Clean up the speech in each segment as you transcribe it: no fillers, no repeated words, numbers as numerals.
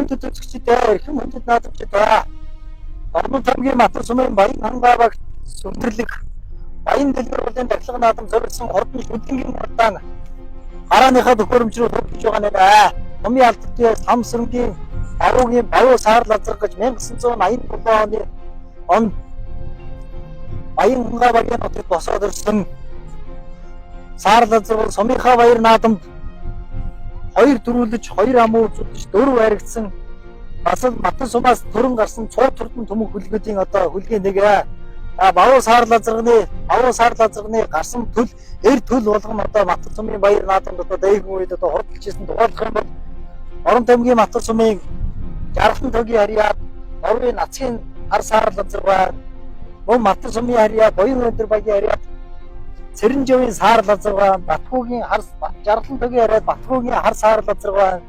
Хүндэт үзэгчид ээ, эрхэм хүндэт наадамчид аа. Дорнод аймгийн Матар сумын Баян хангаа багт сүндэрлэх Баян дэлгэрүүлэн дахлага наадам зориулсан хурдан шүлэнгийн урдаан гарааныхаа төхөөрөмж рүү хөвдөж байгаа нэ. Номын алдартай Самсрангийн Давуугийн Бавуу саарл азарга гэж 1987 оны онд Баян хангаа багийн нутагт босоод ирсэн саарл азарга сумынхаа баяр наадамд 2 дөрвөлж, 2 амуу үзүүлж, 4 харигдсан бас л Матан сумаас төрөн гарсан цууд турдан түмэн хүлгүүдийн одоо хүлгийн нэг. А Бавуу саарл азарганы гарсан төл эр төл болгон одоо Матан сумын баяр наадамд одоо дайгүн үед одоо хурдалж исэн тухайлах юм бол Орон аймгийн Матан сумын Жаргалан тогийн харьяа, Норвын нацгийн хар саарл азарга, мөн Матан сумын харьяа, Буян өндөр багийн харьяа, Цэрэнжавын саарл азарга, Батхүүгийн хар Жаргалан тогийн харьяа, Батхүүгийн хар саарл азарга,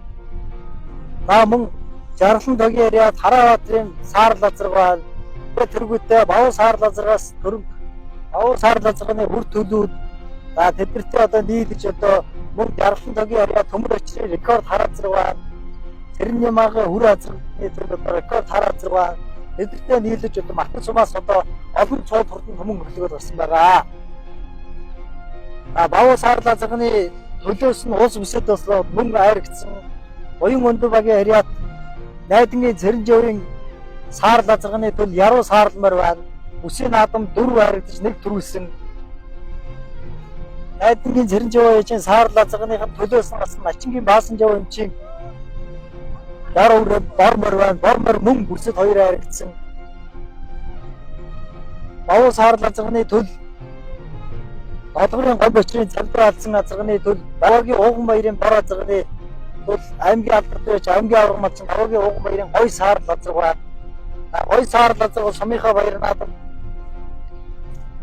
за мөн Жаргалан тогийн харьяа, Хараабатрын саарл азарга, тэргүүтээ Бавуу саарл азаргаас төрөн Бавуу саарл азарганы үр төлүүд за тэднэртэй одоо нийлж одоо мөн Жаргалан тогийн харьяа төмөр очрын рекорд хар азарга, Цэрэнямаагийн үр азарганы төл одоо рекорд хар азарга тэднэртэй нийлж одоо Матан сумаас одоо олон цууд хурдан түмэн хөрлөгөд гарсан байгаа. А Бавуу саарл азарганы төлөөс нь улс бүсэд бас мөн айрагдсан Буян өндөр багийн харьяат Найдангийн Цэрэнжавын саарл азарганы төл яруу саарлмаар байна. Бүсийн наадам 4 харагдаж 1 төрүүлсэн. Найдангийн Цэрэнжавын ээжийн саарл азарганыхын төлөөс нь гарсан Начингийн Баасанжав эмчийн бор өрөө бор мор байна. Бор мор мөн бүсэд 2 харагдсан. Бавуу саарл азарганы төл Долгорын гом бочрын цалбар алдсан азарганы төл Баваагийн ууган баярын бор азарганы төл аймгийн алдартай байж аймгийн аварга малчин Даваагийн ууган баярын гой саарл азарга байна. Гой саарл азарга сумынхаа баяр наадам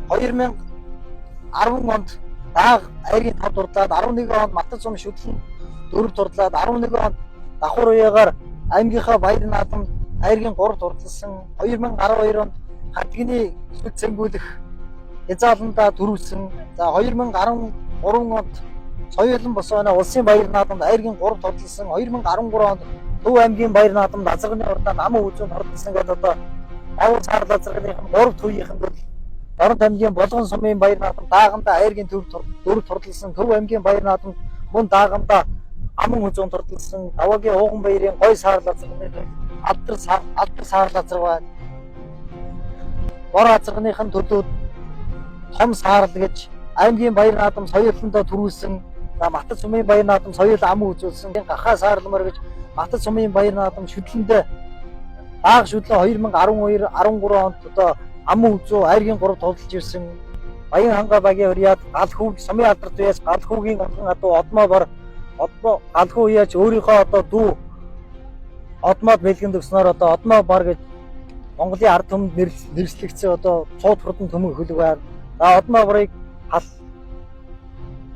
2010 онд дааг айргийн 5 дурдлаад 11 онд Матан сум шүтлэн 4 дурдлаад 11 онд давхар уяагаар аймгийнхаа баяр наадам айргийн 3 дурдалсан 2012 онд хадгины сүд цэнгүүлэх хязааландаа төрүүлсэн. За 2013 онд соёлон босооно улсын баяр наадамд айргийн 3 дурдалсан 2013 онд Төв аймгийн баяр наадамд азарганы урдаан аман үзүүнд хурдалсан гэдэг одоо Бавуу саарл азарганыхан 3 төвийнхэн бол Дорнод аймгийн Булган сумын баяр наадам даагандаа айргийн төв 4 турдалсан Төв аймгийн баяр наадамд мөн даагандаа аман үзүүнд хурдалсан Даваагийн ууган баярын гой саарл азарганы алдар саарл азарга байна. Бор азарганыхан төлөөд том саарл гэж аймгийн баяр наадам соёлондоо төрүүлсэн. За Матан сумын баяр наадам соёл ам үзүүлсэн. Гахаа саарламар гэж Матан сумын баяр наадам шүтлэндээ дааг шүтлэн 2012 13 онд одоо ам үзүү айргийн 3 тулж ирсэн. Баян хангаа багийн харьяат галхүүг сумын алдарт үеэс галхүүгийн онхон адуу одмоо бор одмоо галхүү яаж өөрийнхөө одоо дүү одмоод бэлгэн төгснөөр одоо одмоо бар гэж Монголын ард түмэнд нэрслэгдсэн одоо цууд хурдан түмэн хөлөг байна. За одмоо барыг хал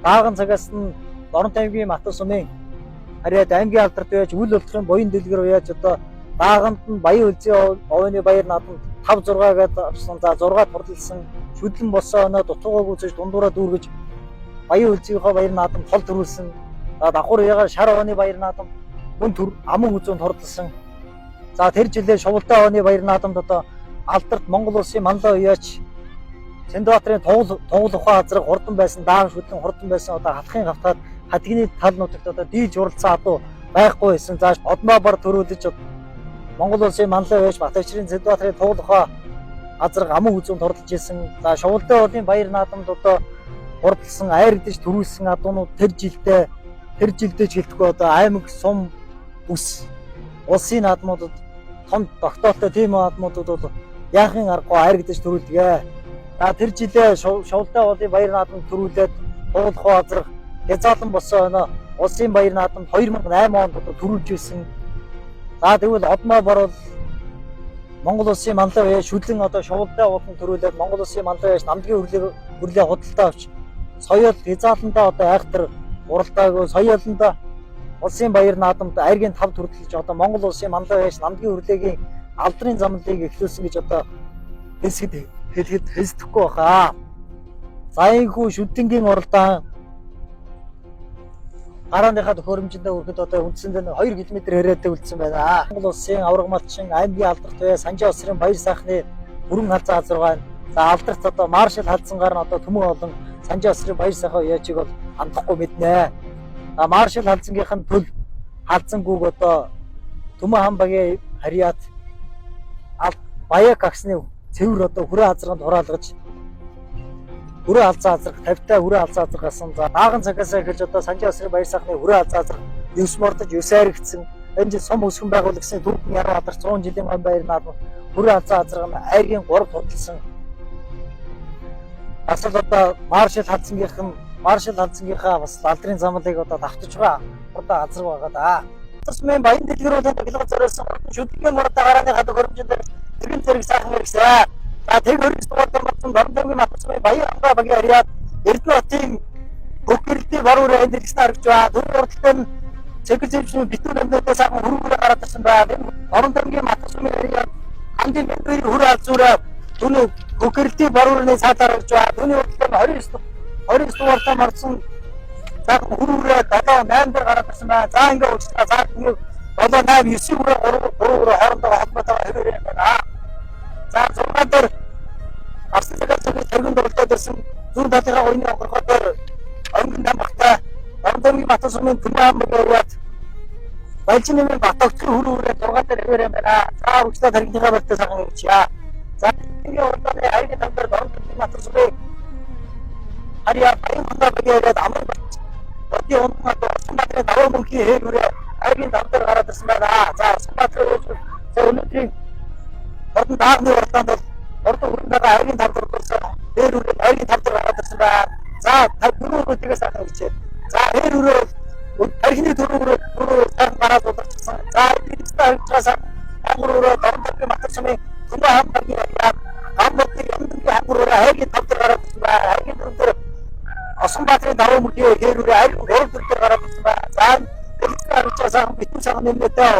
дааган цагаас нь Дорнод аймгийн Матан сумын харьяат аймгийн алдарт байж үл болтохын буян дэлгэр уяаж одоо дааганд нь Баян үлзий овны баяр наадамд 5 6 гээд авсан. За 6 турдалсан шүдлэн босоо өнөө дутуугааг үзэж дундуураа дүүргэж Баян үлзийнхээ баяр наадамд тол төрүүлсэн. За давхар уяагаар шар овны баяр наадамд мөн төр аман үзүүнд хурдалсан. За тэр жилээ Шувалтай овны баяр наадамд одоо алдарт Монгол улсын манлай уяач Цэндбаатарын тугал ухаан азраг хурдан байсан, даан шүлэн хурдан байсан одоо халахын хавтаад хадгины тал нутагт одоо дийлж уралдсан адуу байхгүй байсан. За одмоо бар төрүүлж Монгол улсын манлай байж Батавчрын Цэндбаатарын тугал ухаан азраг аман үзүүнд хурдалж исэн. За Шувалтай уулын баяр наадамд одоо хурдалсан, айрагдаж төрүүлсэн адуунууд тэр жилдээ ч гэлтгүй одоо аймаг, сум, бүс улсын наадмуудад том тогтоолтой тийм наадмуудад бол яахын аргагүй айрагдаж төрүүлдэг. За тэр жилээ Шувалтай уулын баяр наадамд төрүүлээд тугал ухаан азраг хязаалан босоо өнөө улсын баяр наадамд 2008 онд одоо төрүүлж исэн. За тэгвэл одмоо бар бол Монгол улсын манлай үе шүлэн одоо Шувалтай ууланд төрүүлээд Монгол улсын манлай үеэс намдгийн хөрлөө худалдаа авч соёл хязааландаа одоо айхтар уралдаагүй соёлондоо улсын баяр наадамд айргийн 5 төрөлж одоо Монгол улсын манлай үеэс намдгийн хөрлөөгийн алдрын замлыг эхлүүлсэн гэж одоо хэлсэд хэлэхэд хэсдэхгүй баха. За энэхүү шүдэнгийн уралдаан Гарааныхаа төхөөрөмжөндөө хүрэхэд одоо үндсэндээ 2 км хэрээтэй үлдсэн байна. Монгол улсын аварга малчин аймгийн алдарт бай Санжаа улсын баяр сайхны бүрэн халзан газар байна. За алдарт одоо маршал халзангаар нь одоо түмэн олон Санжаа улсын баяр сайхан уяачийг бол хандахгүй мэднэ. За маршал халзангийнх нь төл халзангүүг одоо түмэн хан багийн харьяат Баяк агсны цэвэр одоо хүрээ азарганд хураалгаж хүрээ халзан азарга 50-та хүрээ халзан азарга гасан. За дааган цагаас эхэлж одоо Санжаа улсын баяр сайхны хүрээ халзан азарга 9 мордож 9 айрагдсан. Энэ жил сум өсгөн байгуулагчны түүхэн яруу алдар 100 жилийн гон баяр наадам хүрээ халзан азарга нь айргийн 3 судалсан. Бас л одоо маршал халзангийнх нь маршал халзангийнхаа бас алдрын замлыг одоо давтаж байгаа одоо азарга байгаа да. Тусмын баян дэлгэрүүлэн тахилга зориулсан шүдгийн мордо гарааны хадаг хөрөмжөнд тэрэн зэрэг сайхан ирсэн. За тэг 29 дугаар дамжсан Дорнодомгийн Матусмын Баян хамгаа багийн харьяат Эрдэнэ хотын бүх гэрэлтийн бор үрээ энэ дэлгэсэн харагдж байна. Дөрөв урдтал нь цэгэр зэвчний битүүн амнуудаа сайхан хөрөнгөөр гараад ирсэн байна. Дорнодомгийн Матусмын харьяат Хандын бэлбэрийн хөр алзуураа түүний бүх гэрэлтийн бор үрний цаадаар харагдж байна. Түүний урдтал нь 29 дугаартаа марсан сайхан хөр үрээ 7 8 дээр гараад ирсэн байна. За ингээ уучлаа. За 7 8 9 үрээ 3 3 үрээ хоорондоо холбоотойгоо хэвээр юм байна. За 6 дээр Арсан цагаас тэргэн дурлаад ирсэн зүүн талынхаа оюуны онгорхоо дээр онгон дамбахтай Дорнодомгийн Батсумын түмэн хамаг яваад Балжин нэмийн Батогцгийн хөр үрээ 6 дээр хэвээр юм байна. За үргэлжлээд таригныхаа барьтаа сайхан явуулъя. За энэний урдааны аягийн тав дээр Дорнодомгийн Батсумын харьяа Баян хандаа багийн яриад амар Одын унтмад Улаанбаатарын даваа мөнхийн хээр үрээ аягийн тав дээр гараад ирсэн байна. За Улаанбаатарын за өнөөдрийн ордон даагны урдаанд бол ордон хүрэн байгаа аягийн тав дээр болсон хээр үрээ аягийн тав дээр гараад ирсэн байна. За дөрөв өрөө тгээс сайхан хичээ. За хээр үрээ тархины дөрөв өрөө дөрөв сайхан гараад удирчсан. За эдгээр харагдж байгаа сайхан хангар өрөө Дорнодомгийн Батсумын түмэн хам багийн яриад Гамбатын Ямдынгийн хангар өрөө аягийн тав дээр гараад ирсэн байна. Аягийн дөрөв дээр Осонбаатарын даваа мөргийн хээр үрээ аягийн гурав дөрөв дээр гараад ирсэн байна. За дэлгэцэн харагдж байгаа сайхан битүүн сайхан нэмнэтэй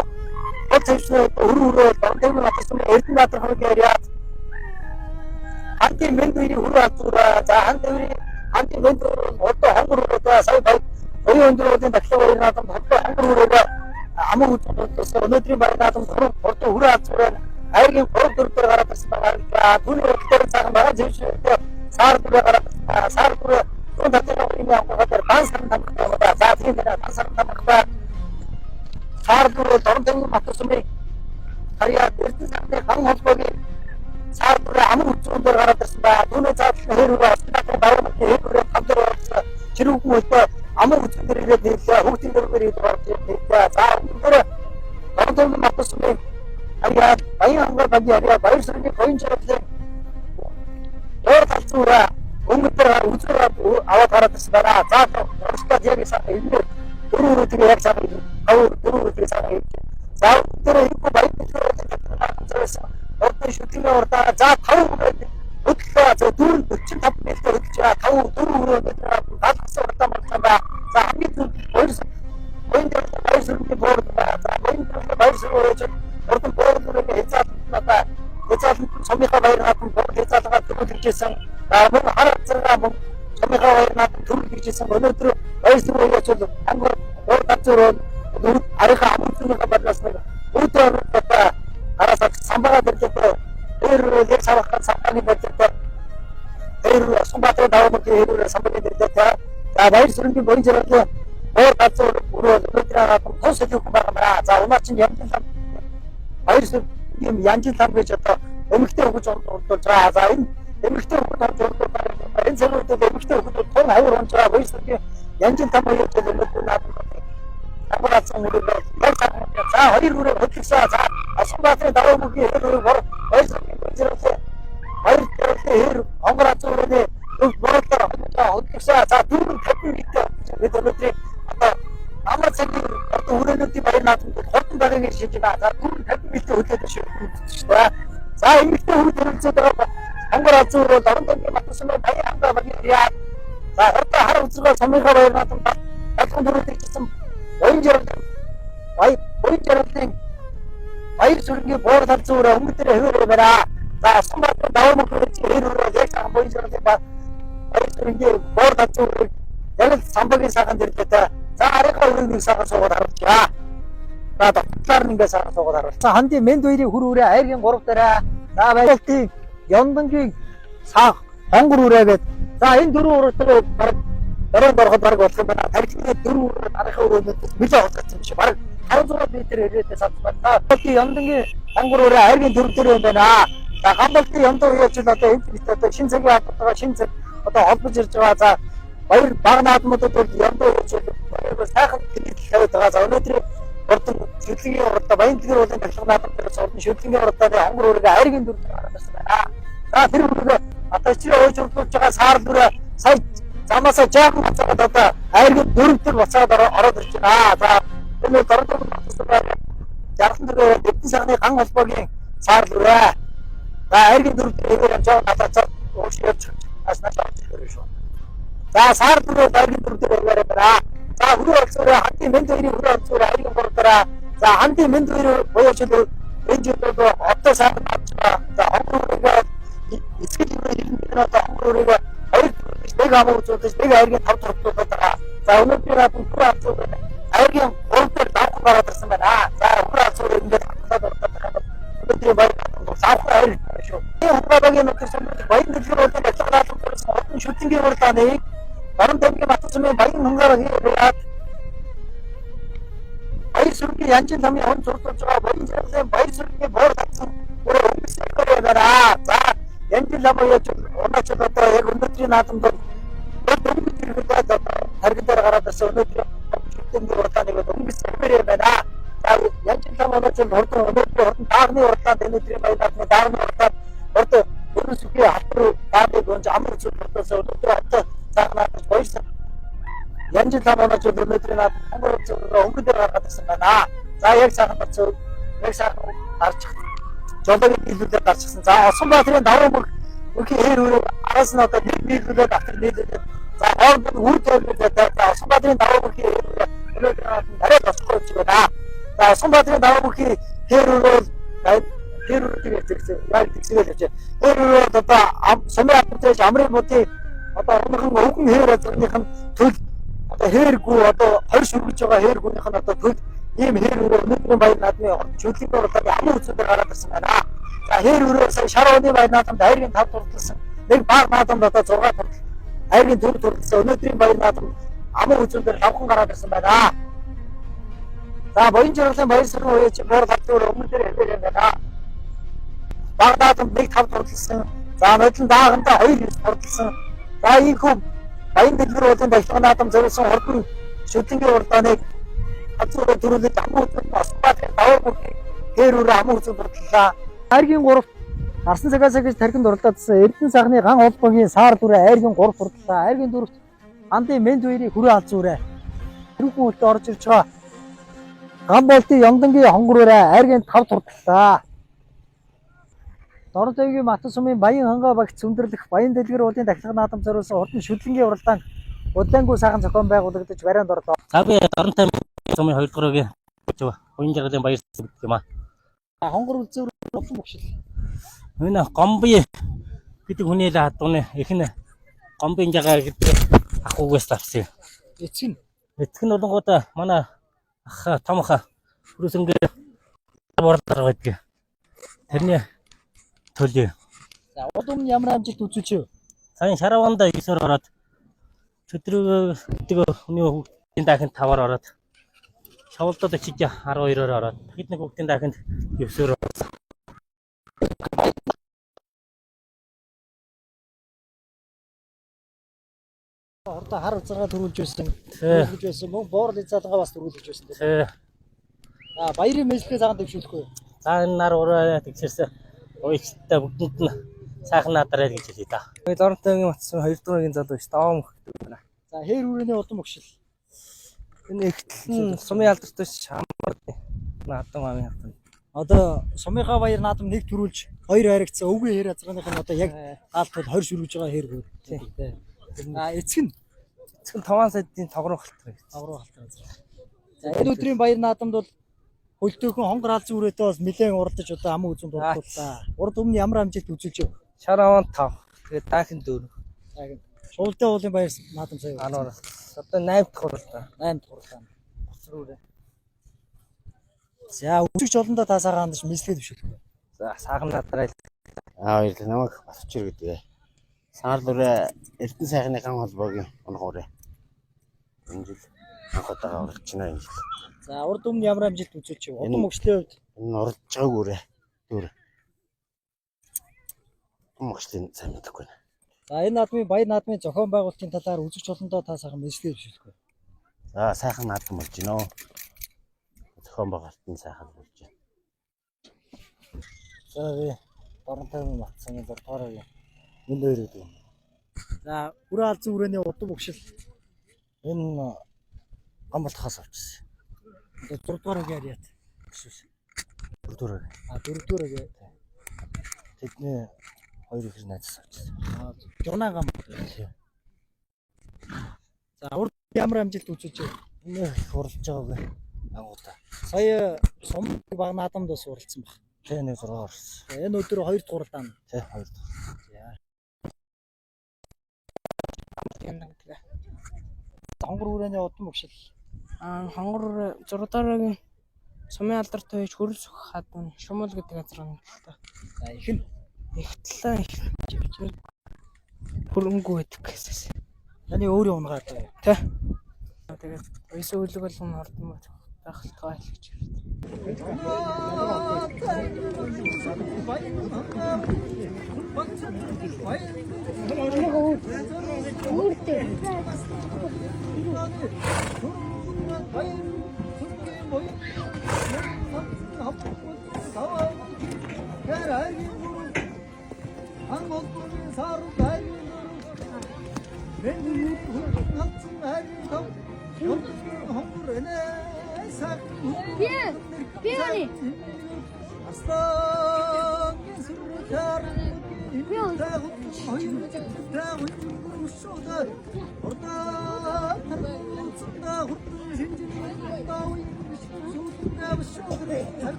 гол цэвчнээ өрөө өрөө Дорнодомгийн Батсумын Эрдэнэбаатар хөргийн яриад Хандын мэнд үеийн хөрөө алзуураа. За ханд үеийн хандын мэнд одоо хонгор өрөөдөө сая баяр оюун өндрүүдийн дахлаа баяр наадам одоо хонгор өрөөгөө аман үзүүлсэн өнөөдрийн баяр наадам хурдан хөрөө алзуураа аягийн 3 4 дээр гараад ирсэн байгаа. Түүний урд дээр сайхан байгаа зэвштэй сар дүрээ гараад ирсэн байгаа. Сар дүрээ зүүн талын үеийн онгорхоо дээр дан саран тамхтай байгаа. За тийм дээр дан саран тамхтай сар дүрээ Дорнодомгийн Батсумын харьяа Эрдэнэ сарны ган холбоогийн сар дүрээ аман үзүүн дээр гараад ирсэн байна. Түүний цаадал нь хээр үрээ Осонбаатарын даваа мөргийн хээр үрээ 5 дээр гарсан. Чирүүхэн хөлтөө аман үзүүн дээр ирээд нийлээ. Хүүхдийн дөрвөөр ирээд гарч ирээд нийлээ. За өнөөдөр Дорнодомгийн Батсумын харьяа Баян хангай багийн харьяа Баяр сүргийн гоён жаргалын доор талцсан үрээ өнгө дээр үзүүр аваад гараад ирсэн байна. За урагшлаад яг сайхан ирнэ. Дөрөв өрөө тэгээ яг сайхан ирнэ. Тав дөрөв өрөө тэгээ сайхан ирнэ. За өнөөдөр ийхүү баян дэлгүүр зориулсан ордон шүлгийн урдаа за 5 өрөө хөдлөө. За 4 45 мэлтэй хөдөлж байгаа. 5 4 өрөө галгасан урдаа боллоо ба. За хамгийн зүг хоёр гоён жаргалын баяр сүргийн буурд ба. За гоён жаргалын баяр сүргийн өрөөж ордон буурд өрөөний хязгаарлалтаа хязгаарлалт сумынхаа баяр наадам буурд хязгаарлалгаа төрүүлжсэн. За мөн хар азаргаа мөн сумынхаа баяр наадам төрүүлжсэн. Өнөөдөр баяр сүргийн өрөөж бол ангар гурав газар өрөө арийнхаа аман зүнийхээ бодлоос нэг үүдээ одоо араас самбагаа дэрлээ. Тэр яг савах самбааны бодлоо. Тэр Осонбаатарын даваа мөргийн хэрүүрээ самбааны дэрлээ. За баяр сүрэнгийн буян жаргалын уур газар өрөө өнөөдөр наадам тус солиохон байгаа маа. За унаа чинь янжин лам баяр сүр юм янжин лам гэж одоо эмэгтэй хөгж урдуулж байгаа. За энэ эмэгтэй хөгж орж урдуулж байгаа. Энэ цаг үед эмэгтэй хөгж тун хавар унж байгаа. Баяр сүргийн янжин лам гэж өнөөдөр наадам Самбагаасан өрөө яг сайхан. За хоёр өрөө хөдлөсөн. За Осонбаатарын даваа мөргийн хэр өрөө баяр сүргийн буян жаргалын баяр жаргалын хэр онгор азар өрөөний зөв боруулаар хөдлөсөн. За 4:50 нийтээ бид өнөөдрийн одоо амар цагийн одоо өрөөнүүдийн баяр наадамд хурдан багийн шийдэж байна. За 4:50 нийтээ хөдлөөд шүү дээ. За эмэгтэй хөрөд хөрөлцөөд байгаа онгор азар өрөө Дорнодомгийн Батсумын баян хангаа багийн яа. За хурдан хар үзргээ сумынхаа баяр наадам болгон төрүүлчихсэн буян жаргалын буян жаргалын баяр сүрэнгийн буур талцсан өрөө өнгө дээр хэвээр байна. За Осонбаатарын даваа мөргийн хэр өрөө яг сайхан буян жаргалын баяр сүрэнгийн буур талцсан өрөө яг л самбагийн сайхан дэрлээ. За арийнхаа өрөөг нэг сайхан суугаад харуулчаа. За дотлоор нь ингээд сайхан суугаад харуул. За хандын мэнд хоёрын хүр үрээ айргийн 3 дээр. За байлтын Ёндангийн саах хонгор үрээ гээд. За энэ дөрвөн урагтаа баг дөрөв ороход баг болох юм байна. Тархины дөрвөн үрээ дарахын өрөөнөөс нэлээд холгоцсон юм шиг. Баг 500 метр ирээдээ садсан байна. Болтын Ёндангийн хонгор үрээ айргийн дөрөв дээр юм байна. За Гамболтын Ёндан үеч л одоо энэ бид одоо шин цагийн албатайгаа шин цаг одоо холбож ирж байгаа. За баяр баг наадмуудад бол Ёндан үеч бол сайхан тэмдэглэл тавиад байгаа. За өнөөдрийн урдан шүтлэгийн уралдаа Баян дэлгэр уулын тахилга наадам дээр урдан шүтлэгийн уралдааны хонгор үргээ айргийн дөрөв дээр гараад ирсэн байна. За тэр үргээ одоо чирээ ууж урдуулж байгаа саарл үрээ сая замаасаа жаахан буцаад одоо айргийн дөрөв дээр буцаад ороод ирж байна. За энэ дордор батсан байна. Жархан дөрөв Эрдэнэ сайхны ган холбоогийн саарл үрээ. За айргийн дөрөв дээр эгээр явж байгаа надад ууш явж аснаа авч ирэх шүү. За саарл үрээ айргийн дөрөв дээр яваарай байна. За хүрээ олцоорой хандын мэнд хоёрын хүрээ олцоорой айргийн гурав дээр. За хандын мэнд хоёрын буяачл энэ жил бол одоо сайхан авч байгаа. За хонгор үрээгээ эцэг үрээ 91 одоо хонгор үрээгээ хоёр төрөлж нэг амуу үзүүлж нэг айргийн тав төрөлжүүлээд байгаа. За өнөөдөр наадам хүрээ олцоор айргийн гурав дээр давх гараад ирсэн байна. За хүрээ олцоорой ингээд хатаад ороод байгаа юм бол өнөөдрийн баяр наадам завхан айр шүү. Энэ хураагийн өнөөдөр сонирхол Баян дэлгэр уулын барилга наадам дээрс хурдан шүлэнгийн уралдааныг Баруун тамгийн Батар сумын Баян хангаараа хийгээд Баяр сүргийн Янжин ламын он зурдуулж байгаа Баян жаргалын Баяр сүргийн боор татсан бүр өнгөсөн байна. За Янжин лам яаж унаач одоо яг өнөөдрийн наадамд бол дөнгөж ирэхэд одоо тарган дээр гараад ирсэн өнөөдрийн шүлэнгийн уралдааныг өнгөсөн байна. За Янжин лам унаач хурдан өнөөдрийн хурдан даагны уралдаанд өнөөдрийн баяр наадмын даагны уралдаанд хурдан өрн сүхийн халтар даагыг өнж амар зүйл болтолсон өнөөдөр одоо цаах наадамд баяр Янжин лам унаач өнөөдрийн наадам хонгор өнгөн дээр гаргаад ирсэн байна. За яг сайхан гарч яг сайхан гарч жолоогийн нийлүүлээд гарчихсан. За Осгонбаатарын давуу мөх мөхийн хээр өрөө араас нь одоо нэг нийлүүлээд автор нийлүүлээд за хооронд нь үр тойрнууд за Осгонбаатарын давуу мөхийн хээр өрөө өнөөдрийн наадам арай босхгүй ч байна. За Осгонбаатарын давуу мөхийн хээр өрөө хээр өрөөийг тэгсэн яг тэгсгээл явж. Хээр өрөө одоо сумын албатай амрын модын одоо өмнөхөн өвгөн хээр азгных нь төл одоо хээргүй одоо 20 шүргэж байгаа хээргүүнийх нь одоо төл ийм хээр өрөө өнөөдрийн баяр наадмын чөлөөний уралдааны аман үзүүн дээр гараад ирсэн байна. За хээр өрөө сая шар оны баяр наадамд айргийн 5 дурлалсан нэг баг наадамд одоо 6 дурлал айргийн 4 дурлалсан өнөөдрийн баяр наадам аман үзүүн дээр лавхан гараад ирсэн байна. За Боён жаргалын баяр сүрэн үеч боор тавтай өрөө өмнө дээр хэвээр юм байна. Баг наадамд нэг 5 дурлалсан. За нодлон даагандаа 2 9 дурлалсан. За ийхүү Баян дэлгэр уулын тахилга наадам зориулсан хурдан шүлэнгийн уралдааныг газруу төрүүлээд аман үзүүн Осгонбаатарын давуу мөхийн хээр өрөө аман үзүүн дурлалаа. Айргийн 3 гарсан цагаас гэж тархинд дурлалаадсан Эрдэнэ сайхны ган холбоогийн саарл үрээ айргийн 3 дурлалаа. Айргийн 4-т андын мэнд хоёрын хүрээ алз үрээ. Тэрхүү үлдээ орж ирж байгаа Ган болтын Ёндангийн хонгор үрээ айргийн 5 дурлалаа. Дорнод аймгийн Батар сумын Баян хангаа багц өндөрлөх Баян дэлгэр уулын тахилга наадам зориулсан хурдан шүлэнгийн уралдаан удлаангүй сайхан зохион байгуулагдаж барианд орлоо. За би Дорнод аймгийн сумын 2 дугаар өгийн Буян жаргалын баяр гэдэг юм аа. Хонгор үлзүүр улам өгшил. Энэ Гомби гэдэг хүний л хадууны их нь Гомбын жагаа гэдэг ах үгээс авсан. Эцэг нь Эцэг нь болонгууд манай ах том ах хүрээсэнгээ борлоор байдаг. Тэрний төлөө. За урд өмнө ямар амжилт үзүүлж вэ? Сайн шараванда 9-оор ороод чөдрөг гэдэг хүний хүүхдийн дахинд 5-аар ороод шавлдад очиж 12-оор ороод тэгэд нэг хүүхдийн дахинд 9-оор орсон. Хордоо хар заргаа төрүүлж байсан. Тий. Төрүүлж байсан. Мөн боор лизаалгаа бас төрүүлж байсан. Тий. За баярын мэдлэгээ цагаан дэвшүүлэхгүй. За энэ нар ураа тэгсэрсэн уйчтай бүгдэнд нь сайхан надараа гэж хэлье да. Би Дорнод аймгийн Батсан 2 дугаар ангийн залуу ш даваа мөх гэдэг байна. За хээр хүрээний улам өгшил. Энэ ихтэл нь сумын алдартай шамар наадам амын хатан. Одоо сумынхаа баяр наадам нэг төрүүлж хоёр хайрагдсан. Өвгөн хээр азрааных нь одоо яг гаалт бол 20 шүргэж байгаа хээр хүрээ. Тий. А эцэг нь Эцэг нь 5 сайдын тогрон халтар гэж. авруу халтар азраа. За энэ өдрийн баяр наадамд бол хөлтөөхөн хонгор халзан үрээтэй бас нэлээд уралдаж одоо аман үзэн дурлууллаа. Урд өмнө ямар амжилт үзүүлж вэ? Шар аван 5. Тэгээд даахин 4. За шуултай уулын баяр наадам сая. Ануур. Одоо 8 дахь хуралдаа. 8 дахь хуралдаа. Гоцор үрээ. За, үзэгч олондоо та сайхан хандаж мэдлэгээ дэвшүүлэх. За, сайхан надраа. Аа, баярлалаа. Намайг Батчир гэдэг. Санал үрээ Эрдэнэ сайхны ган холбоогийн унах үрээ. Энэ жил анх удаага уралдаж байна энэ жил. За, урд өмнө ямар амжилт үзүүлж вэ? Удам өгшлийн хувьд Энэ уралдаж байгааг үрээ. Дүүр. Удам өгшлийн сайн мэдэхгүй байна. За, энэ наадмын баяр наадмын зохион байгуулалтын талаар үзэгч олондоо та сайхан мэдлэгээ дэвшүүлэх. За, сайхан наадам болж байна оо. Зохион байгуулалт нь сайхан болж байна. За, би Баруун Матсаны 6 дугаар ангийн Энд хоёр гэдэг юм. За, үрээ алзан үрээний удам өгшил Энэ ган болтохоос авчихсан. одоо 6 дугаар ангийн ариат. 4 дугаар. А, 4 дугаар ангийн. Тэдний хоёр ихэр найзаас авчихсан. А, Жунаа гам. За, урд ямар амжилт үзүүлж вэ? Энэ их уралдаж байгаагүй. Ангуудаа. Сая сум баг наадамд бас уралдсан баг. Тэ нэг 6 орсон. За, энэ өдөр 2 дахь уралдаан. Тэ 2 дахь. Гэдэг. Хонгор үрээний удам өгшил. Аа, хонгор 6 дугаар сумын алдарт байж хөрөл сүх хадна шумул гэдэг газар байна л та. За, их нь Их талаа их хөрөнгөө байдаг гэсэн. таны өөрийн унгаад байна. Тэ. Тэгээд уясаа үлэг болгон ордон байх л тоо гэж байна.